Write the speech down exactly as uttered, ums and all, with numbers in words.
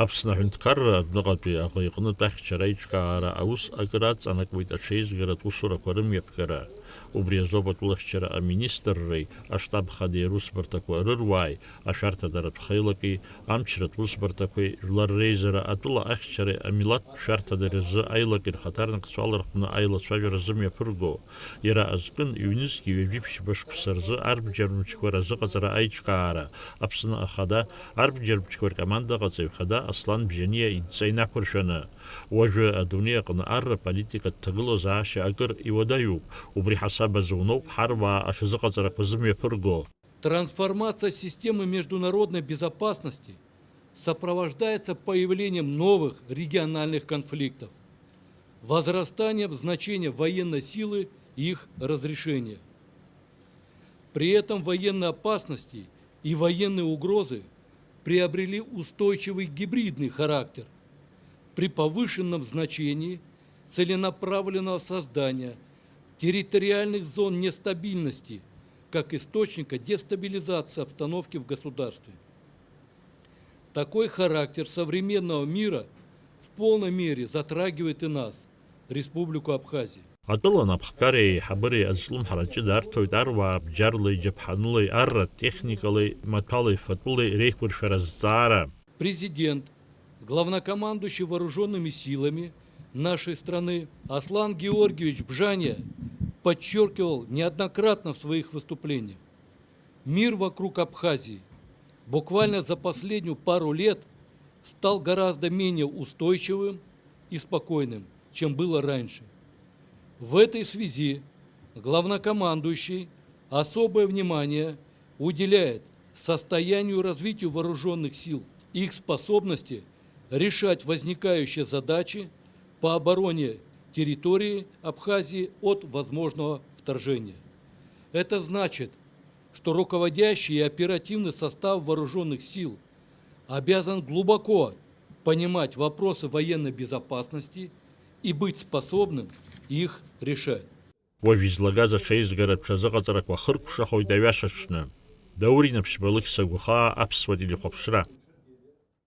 Аԥсны аҳәынҭқарра адәныҟатәи аӷа иҟнытә ахьчара аиҿкаара аус акыр аҵанакуеит аҽеизгаратә усурақәа рымҩаԥгара. Убри азоуп атәылахьчара аминистрреи аштаб хадеи русбарҭақәа рыруааи, ашәарҭадаратә хеилаки, амчратә усбарҭақәеи, жәлар реизара, атәыла ахьчареи амилаҭтә шәарҭадареи рзы аилаки рхаҭарнакцәа алархәны аилацәажәара зымҩаԥырго. Иара азкын ҩнызқьи ҩажәи ԥшьба шықәса рзы арбџьар мчқәа разыҟаҵара аиҿкаара, Аԥсны Ахада, арбџьар мчқәа ркоманда аҟаҵаҩ хада Аслан Бжьаниа идҵа инақәыршәаны. Уажәы адунеи аҟны арра политикатә ҭагылазаашьа акыр иуадаҩуп. Убри ҳасаб азы уноуп ҳаруаа аҽазыҟаҵарақәа зымҩаԥырго. Трансформация системы международной безопасности сопровождается появлением новых региональных конфликтов, возрастанием значения военной силы и их разрешения. При этом военные опасности и военные угрозы приобрели устойчивый гибридный характер при повышенном значении целенаправленного создания территориальных зон нестабильности как источника дестабилизации обстановки в государстве. Такой характер современного мира в полной мере затрагивает и нас, Республику Абхазия. Атәыла анапхгареи аиҳабыреи азҿлымҳара ҷыда арҭоит аруаа бџьарлеи џьаԥҳанылеи, арратә техникалеи, маҭәалеи фатәылеи реиқәыршәара азҵаара. Президент, главнокомандующий вооружёнными силами нашей страны Аслан Георгиевич Бжания подчеркивал неоднократно в своих выступлениях: мир вокруг Абхазии буквально за последнюю пару лет стал гораздо менее устойчивым и спокойным, чем было раньше. В этой связи главнокомандующий особое внимание уделяет состоянию и развитию вооружённых сил, их способности решать возникающие задачи по обороне территории Абхазии от возможного вторжения. Это значит, что руководящий и оперативный состав вооружённых сил обязан глубоко понимать вопросы военной безопасности и быть способным их решать. Уажә излагаз аҽеизгаратә ҽазыҟаҵарақәа хыркәшахоит аҩашаҽны. Даур Инаԥшьба, Лықьса Гәахаа, Аԥсуа телехәаԥшра.